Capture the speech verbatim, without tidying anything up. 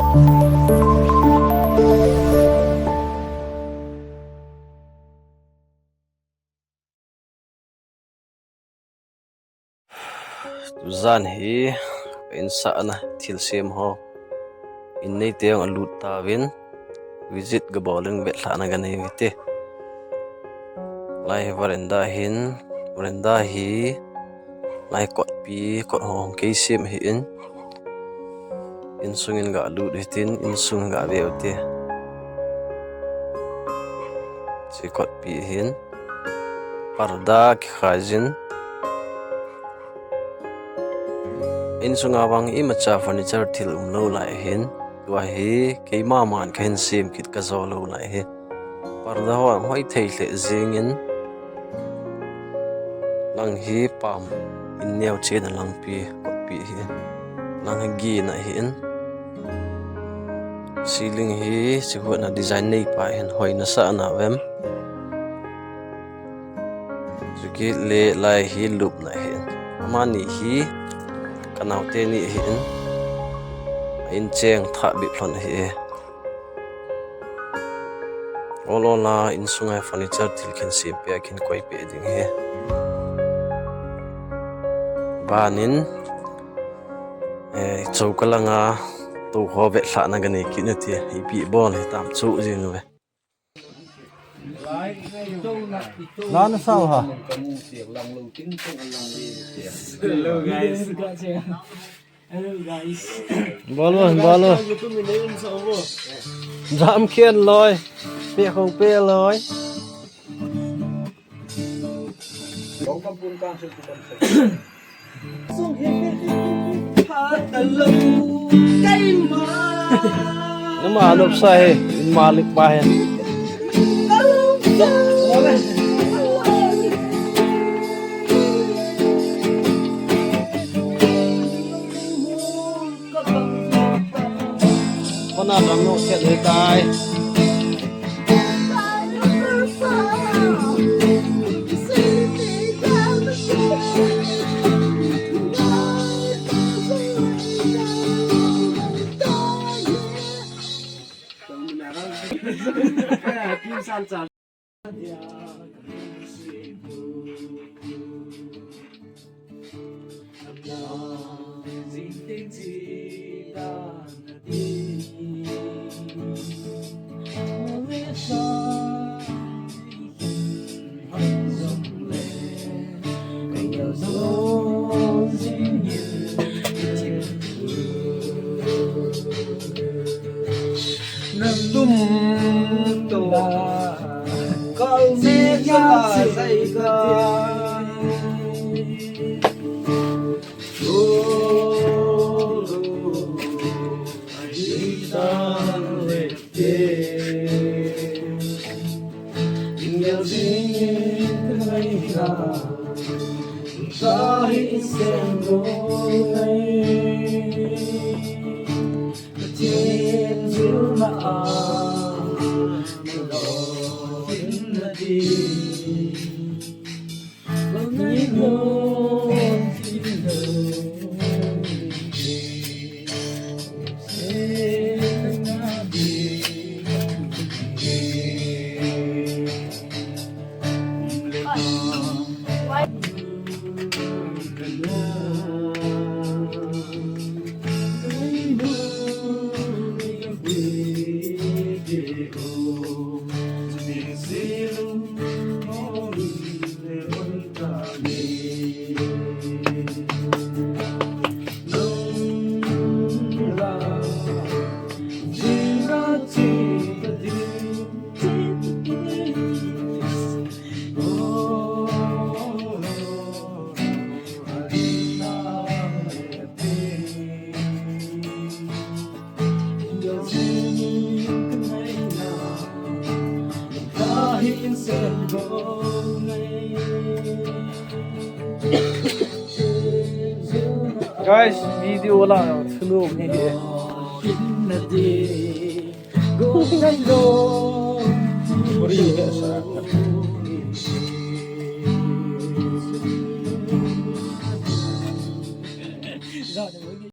Tujan hi insahna thilsem ho in neite jong alut tauvin, visit gabol in vetlhahna ganei uvin te. Lai hi veranda ahin, veranda hi lai kotpi, kot ho hung kisem ahin. Insungin galut hitin, insung gave ute. Chi kotpi ahin. Parda kikhai jin. Insunga vang imacha furniture thil umlou lai ahin. Tua hi keima man kahin sem kit kajo lou lai ahi. Parda ho ahoi thei lheh jengin. Lang hi pam in neo chena langpi, kotpi hi. Lang hi gin ahin. Ceiling hi chihutna design neipa hin hoi nasah ana vem. Chukit le lai hi lupna ahin. Amani hi kanaote ni ahin. A incheng thah bep lhon ahi. Ol ol a insunga furniture thil kahin sempeh a kahin koipeh ding ahi. Banin, eh, chouka langa tou ho vetlhahna ganei kit ute, ipi bol hitam chu jing uve. Lana sao ha. Hello guys. Hello guys. Bolo, bolo. Jam khen loi. Pe khong pe loi. Numa lop sa he, malik pa he. Kona dam no khet he tai. Tum tua kal me sa sai ka. Guys, video la thunu ni he. Free he sa.